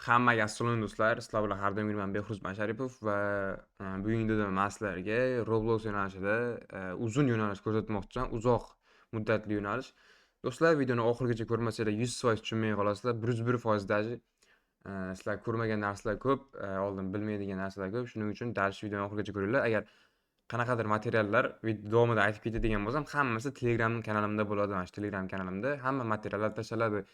Hammaga assalomu do'stlar. Sizlar bilan har doimgidek men Behruz Masharipov va bugungi videoda men sizlarga Roblox yo'nalishida uzun yo'nalish ko'rsatmoqchiman. Uzoq muddatli yo'nalish. Do'stlar, videoni oxirigacha ko'rmasanglar 100% tushunmay qolasizlar. 101% даже sizlar ko'rmagan narsalar ko'p, oldin bilmaydigan narsalar ko'p. Shuning uchun dальше videoni oxirigacha ko'ringlar. Agar qanaqadir materiallar video davomida aytib ketadigan bo'lsam, hammasi Telegram kanalimda bo'ladi. Mana shu Telegram kanalimda hamma materiallar tashlanadi.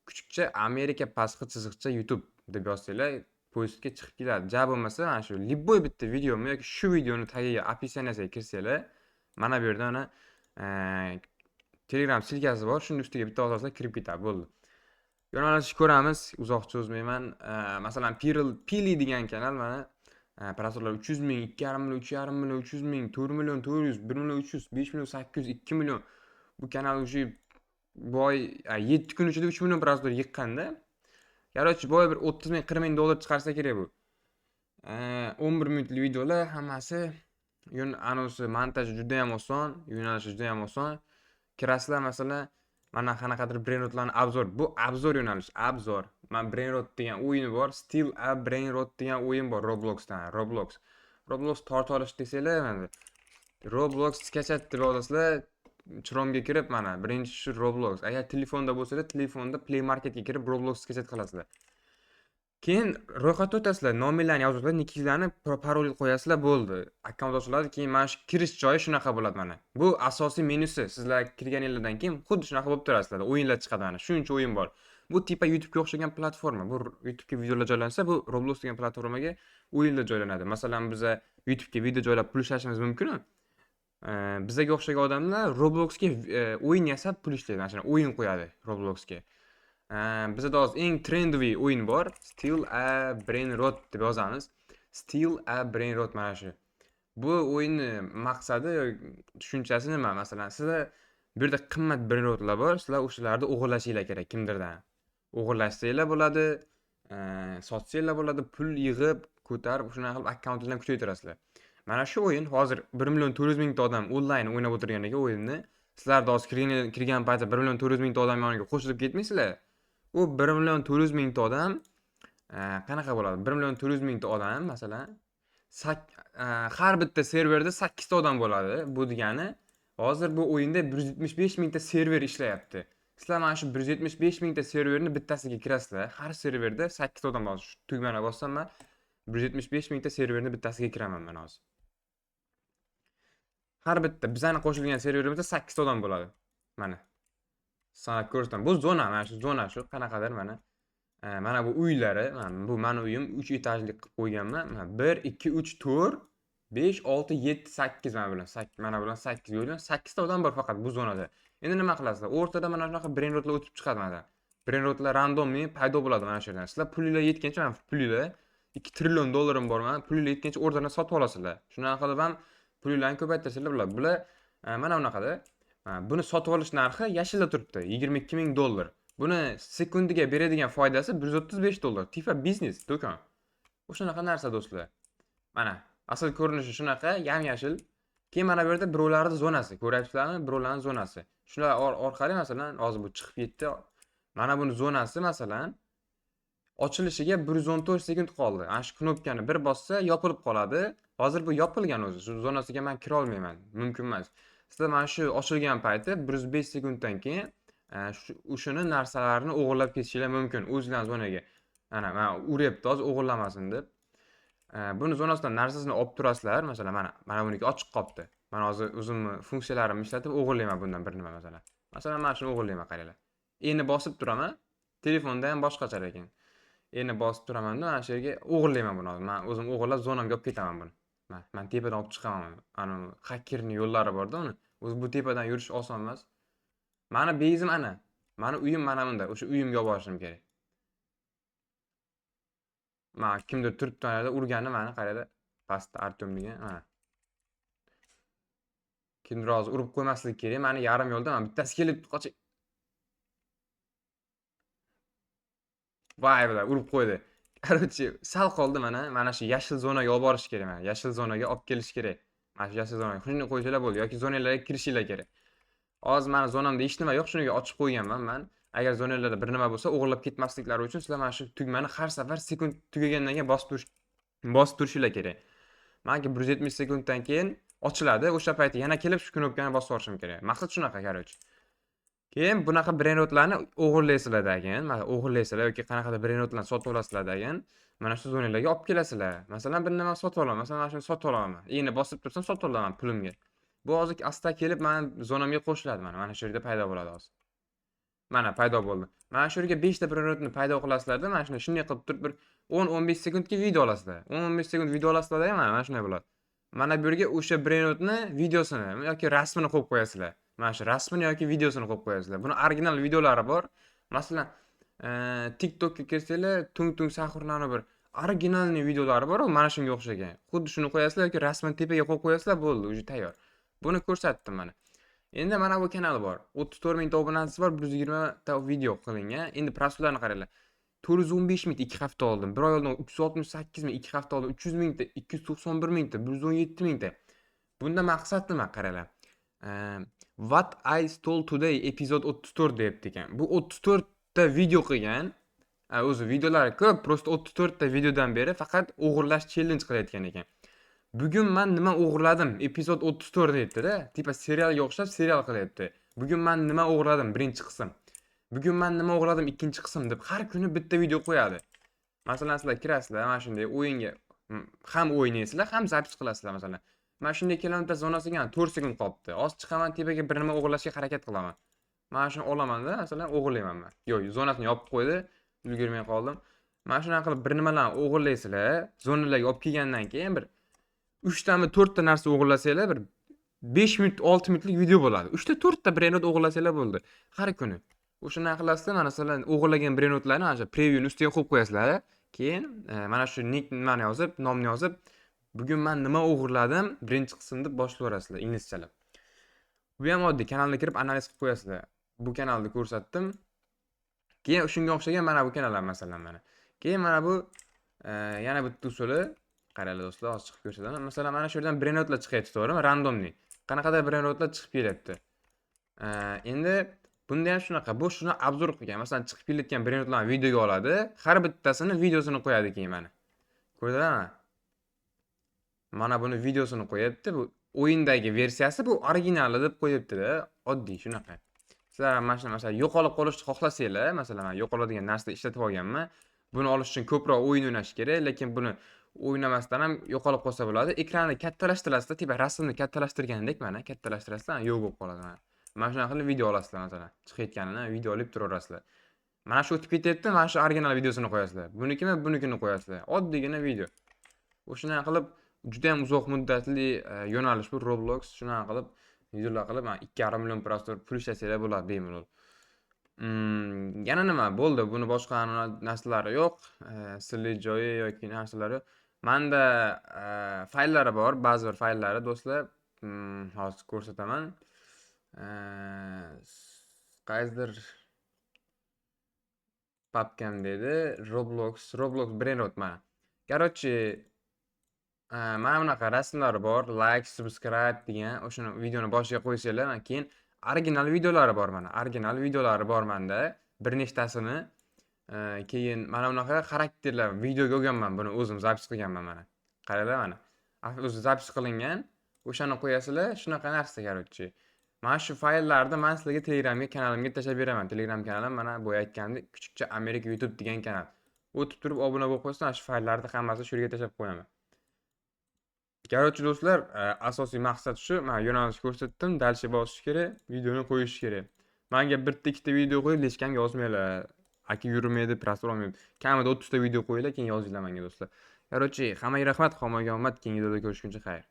Kuchukcha Amerika pasxi chiziqcha YouTube deb yozsanglar, поиск ga chiqib keladi. Ja bo'lmasa, mana shu любой bitta videomni yoki shu videoni tagiga описания siga kirsanglar, mana bu yerda mana Telegram ссылка si bor. Shuni ustiga bitta bosasizlar, kirib ketadi, bo'ldi. Yo'nalishni ko'ramiz, uzoq cho'zmayman. Masalan, Pirl Pili degan kanal mana просмотр lar 300 ming, 2,5 million, 3,5 million, 300 ming, 4 million 400, 1 million 300, 5 million 800, 2 million. Bu kanal уже bu oy 7 kun ichida 3 million просмотр yiqqanda. Короче, bu oy bir 30 ming, 40 ming dollar chiqarsa kerak bu. 11 minutli videolar hammasi anavisi montaji juda ham oson, yo'nalishi juda ham oson. Kirasizlar, masalan, mana qanaqadir brainrotlarni обзор. Bu обзор yo'nalish, обзор. Mana Brainrot degan o'yini bor, Steal a Brainrot degan o'yin bor Robloxdan, Roblox. Roblox tortib olish desanglar, mana Roblox скачать deb yozasizlar, Chrome'ga kirib mana birinchi shu Roblox. Agar telefonda bo'lsalar, telefonda Play Marketga kirib Roblox скачать qilasizlar. Keyin ro'yxatdan o'tasizlar, nominglarni yozasizlar, nikinglarni, parol qo'yasizlar, bo'ldi. Akkaunt ochiladi, keyin mana shu kirish joyi shunaqa bo'ladi mana. Bu asosiy menyusi. Sizlar kirganinglardan keyin xuddi shunaqa bo'lib turasizlar. O'yinlar chiqadi mana. Shuncha o'yin bor. Bu типа YouTube'ga o'xshagan platforma. Bu YouTube'ga videolar joylansa, bu Roblox degan platformaga o'yinlar joylanadi. Masalan, biza YouTube'ga video joylab pul ishlashimiz mumkin-ku. Bizaga o'xshagan odamlar Robloxga o'yin yasab pul ishlaydi. Mana shuni o'yin qo'yadi Robloxga. Bizada hozir eng трендовый o'yin bor. Steal a Brainrot deb yozamiz. Steal a Brainrot mana shu. Bu o'yinni maqsadi, tushunchasi nima? Masalan, sizlar bu yerda qimmat brainrotlar bor, sizlar o'shalarni o'g'irlashinglar kerak kimdirdan. O'g'irlashsanglar bo'ladi, sotsanglar bo'ladi, pul yig'ib, ko'tarib, shunaqa qilib akkauntinglarni kuchaytirasizlar. Mana shu o'yin hozir 1 million 400 mingta odam onlayn o'ynab o'tirgan ekan o'yinni. Sizlarda hozir kirgan paytda 1 million 400 mingta odam yoniga qo'shilib ketmaysizlar. U 1 million 400 mingta odam qanaqa bo'ladi? 1 million 400 mingta odam masalan, har bitta serverda 8 ta odam bo'ladi. Bu degani hozir bu o'yinda 175 mingta server ishlayapti. Sizlar mana shu 175 mingta serverni bittasiga kirasizlar. Har serverda 8 ta odam bor. Shu tugmani bossam man 175 mingta serverni bittasiga kiraman man hozir. Har bitta bizani qo'shilgan serverimizda 8 ta odam bo'ladi. Mana. Sanab ko'rsataman. Bu zona, mana shu zona shu qanaqadir mana. Mana bu uylari, mana bu mani uyim 3 etajli qilib qo'yganman. Mana 1, 2, 3, 4, 5, 6, 7, 8 mana bilan mana bilan 8 yo'ldan 8 ta odam bor faqat bu zonada. Endi nima qilasizlar? O'rtada mana shunaqa brainrotlar o'tib chiqadi mana. Brainrotlar рандомный paydo bo'ladi mana shu yerdan. Sizlar pulinglar yetgancha, mana pulinglar 2 trillion dollarim bor mana, pulinglar yetgancha o'rtadan sotib olasizlar. Shunaqa qilib ham pulinglarni ko'paytirsanglar bo'ladi. Bular mana bunaqada. Mana buni sotib olish narxi yashilda turibdi, 22 ming dollar. Buni sekundiga beradigan foydasi 135 dollar. Типа biznes, do'kon. O'shanaqa narsa do'stlar. Mana asl ko'rinishi shunaqa, yam-yashil. Keyin mana bu yerda birovlarning zonasi, ko'ryapsizlarmi? Birovlarning zonasi. Shular orqali masalan, hozir bu chiqib ketdi. Mana buni zonasi masalan ochilishiga 114 sekund qoldi. Ana shu knopkani bir bossa yopilib qoladi. Hozir bu yopilgan o'zi. Shu zonasiga men kira olmayman. Mumkin emas. Sizlar mana shu ochilgan payti 105 sekunddan keyin o'shani narsalarni o'g'irlab ketishinglar mumkin o'zinglarning zonaga. Mana mana uryapti hozir o'g'irlamasin deb. Buni zonasidan narsasini olib turasizlar. Masalan, mana mana buniki ochiq qolibdi. Men hozir o'zimni funksiyalarimni ishlatib o'g'irlayman bundan bir nima masalan. Masalan, mana shuni o'g'irlayman, qaranglar. Endi bosib turaman. Telefonda ham boshqacha lekin. Endi bosib turamanda mana shu yerga o'g'irlayman buni hozir. Men o'zim o'g'irlab zonamga olib ketaman buni. Man tepadan olib chiqaman. Ana xakerning yo'llari bor-da uni. O'zi bu tepadan yurish oson emas. Mani beyzim ana. Mani uyim mana bunda. O'sha uyimga olib borishim kerak. Mana kimdir turibdi mana yerda urgani mani qaranglar. Pastda Artyom degan, mana. Kimdir hozir urib qo'ymasligi kerak. Mani yarim yo'lda mana bittasi kelib qochib. Voy bilan urib qo'ydi. Короче, sal qoldi mana, mana shu yashil zonaga olib borish kerak mana. Yashil zonaga olib kelish kerak. Mana shu yashil zonaga shuni qo'ysanglar bo'ldi yoki zonalarga kirishinglar kerak. Hozir mani zonamda hech nima yo'q, shunga ochib qo'yganman man. Agar zonalarda bir nima bo'lsa, o'g'irlab ketmasliklari uchun sizlar mana shu tugmani har safar sekund tugagandan keyin bosib turishinglar kerak. Manki 170 sekunddan keyin ochiladi. O'sha payt yana kelib shu knopkani bosib yuborishim kerak. Maqsad shunaqa, короче. Keyin bunaqa brainrotlarni o'g'irlaysizlar keyin, mana o'g'irlaysizlar yoki qanaqadir brainrotlarni sotib olasizlar degan, mana shu zonalarga olib kelasizlar. Masalan, bir nima sotib olaman, masalan, mana shuni sotib olaman. Endi bosib tursam, sotib olaman pulimga. Bu hozir asta kelib mani zonamga qo'shiladi mana, mana shu yerda paydo bo'ladi hozir. Mana paydo bo'ldi. Mana shu yerga 5 ta brainrotni paydo qilasizlarda, mana shuni shunday qilib turib bir 10-15 sekundga video olasizlar. 10-15 sekund video olasizlarda, mana shunday bo'ladi. Mana bu yerga o'sha brainrotni videosini yoki rasmini qo'yib qo'yasizlar. Mana shu rasmini yoki videosini qo'yib qo'yasizlar. Buni original videolari bor. Masalan, TikTokka kirsanglar, Tung Tung Sahurnani bir оригинальный videolari bor, u mana shunga o'xshagan. Xuddi shuni qo'yasizlar yoki rasmini tepaga qo'yib qo'yasizlar, bo'ldi, уже tayyor. Buni ko'rsatdim mana. Endi mana bu kanal bor. 34 mingta obunachisi bor, 120 ta video qilingan. Endi просмотр larni qaranglar. 415 mingta 2 hafta oldin, bir oy oldin 368 ming 2 hafta oldin 300 mingta, 291 mingta, 117 mingta. Bunda maqsad nima, qaranglar. What I Stole Today epizod 34 deyapti ekan. Bu 34 ta video qilgan. O'zi videolari ko'p, просто 34 ta videodan beri faqat o'g'irlash challenge qilayotgan ekan. Bugun man nima o'g'irladim? Epizod 34 deyapti-da. Типа serialga o'xshab serial qilyapti. Bugun man nima o'g'irladim? Birinchi qism. Bugun man nima o'g'irladim? Ikkinchi qism deb har kuni bitta video qo'yadi. Masalan, sizlar kirasizlar, mana shunday o'yinga ham o'ynaysizlar, ham запись qilasizlar masalan. Mana shunday kelaman, zonasiga 4 sekund qolibdi. Hozir chiqaman tepaga, bir nima o'g'irlashga harakat qilaman. Mana shuni olamanda, masalan, o'g'irlayman man. Yo'q, zonasini yopib qo'ydi, ulgurmay qoldim. Mana shunaqa qilib bir nimalarni o'g'irlaysizlar, zonalarga olib kelgandan keyin bir 3 tami 4 ta narsa o'g'irlasanglar, bir 5 minut, 6 minutlik video bo'ladi. 3 ta 4 ta brainrot o'g'irlasanglar bo'ldi. Har kuni. O'shanaqa qilasizlar, mana masalan, o'g'irlagan brainrotlarni mana shu previewni ustiga qo'yib qo'yasizlar. Keyin mana shu nick nimani yozib, nomni yozib, bugun man nima o'g'irladim, birinchi qism deb boshlayverasizlar inglizchalab. Bu ham oddiy, kanalga kirib analiz qilib qo'yasizlar. Bu kanalni ko'rsatdim. Keyin shunga o'xshagan mana bu kanallar masalan mana. Keyin mana bu yana bitta usuli, qaranglar do'stlar, hozir chiqib ko'rsataman. Masalan, mana shu yerdan brainrotlar chiqyapti, to'g'rimi? Рандомный. Qanaqadir brainrotlar chiqib kelyapti. Endi bunda ham shunaqa. Bu shuni обзор qilgan. Masalan, chiqib kelayotgan brainrotlarni videoga oladi. Har bittasini videosini qo'yadi keyin mana. Ko'rdinglarmi? Mana buni videosini qo'yapti. Bu o'yindagi versiyasi, bu originali deb qo'yibdi-da. Oddiy shunaqa. Sizlar ham mana shuni masalan yo'qolib qolishni xohlasanglar, masalan, men yo'qoladigan narsa ishlatib olganman. Buni olish uchun ko'proq o'yin o'ynash kerak, lekin buni o'ynamasdan ham yo'qolib qolsa bo'ladi. Ekranni kattalashtirasizda, типа rasmni kattalashtirgandek mana kattalashtirasizlar, yo'q bo'lib qoladi mana. Mana shunaqa qilib video olasizlar masalan. Chiqayotganini video olib turaverasizlar. Mana shu o'tib ketyapti, mana shu original videosini qo'yasizlar. Bunikimi, bunikini qo'yasizlar. Oddiygina video. O'shanaqa qilib juda ham uzoq muddatli yo'nalish bu Roblox. Shunaqa qilib videolar qilib, mana 2,5 million просмотр pul ishlasanglar bo'ladi bemalol. Yana nima bo'ldi? Buni boshqa narsalari yo'q. Sirli joyi yoki narsalari yo'q. Manda fayllari bor, ba'zi bir fayllari do'stlar. Hozir ko'rsataman. Qaysidir papkam dedi. Roblox, Roblox Brainrot mana. Короче, mana bunaqa rasmlari bor. Like, subscribe degan o'shani videoni boshiga qo'ysanglar, mana keyin original videolari bor mana. Original videolari bor menda. Bir nechtasini. Keyin mana bunaqa xarakterlar videoga olganman, buni o'zim запись qilganman mana. Qaranglar mana. O'zi запись qilingan. O'shani qo'yasizlar, shunaqa narsa, короче. Mana shu fayllarni man sizlarga Telegramga kanalimga tashlab beraman. Telegram kanalim mana boya aytganimdek Kuchukcha Amerika YouTube degan kanal. O'tib turib obuna bo'lib qo'ysa, mana shu fayllarni hammasini shu yerga tashlab qo'yaman. Короче do'stlar, asosiy maqsad shu. Men yo'nalish ko'rsatdim, дальше bosish kerak, videoni qo'yish kerak. Menga bitta ikkita video qo'yib, hech kimga yozmanglar. Aka yurmaydi, просмотр olmaydi. Kamida 30 ta video qo'yinglar, keyin yozinglar menga do'stlar. Короче, hammaga rahmat, hammaga omad. Keyingi videoda ko'rishguncha xayr.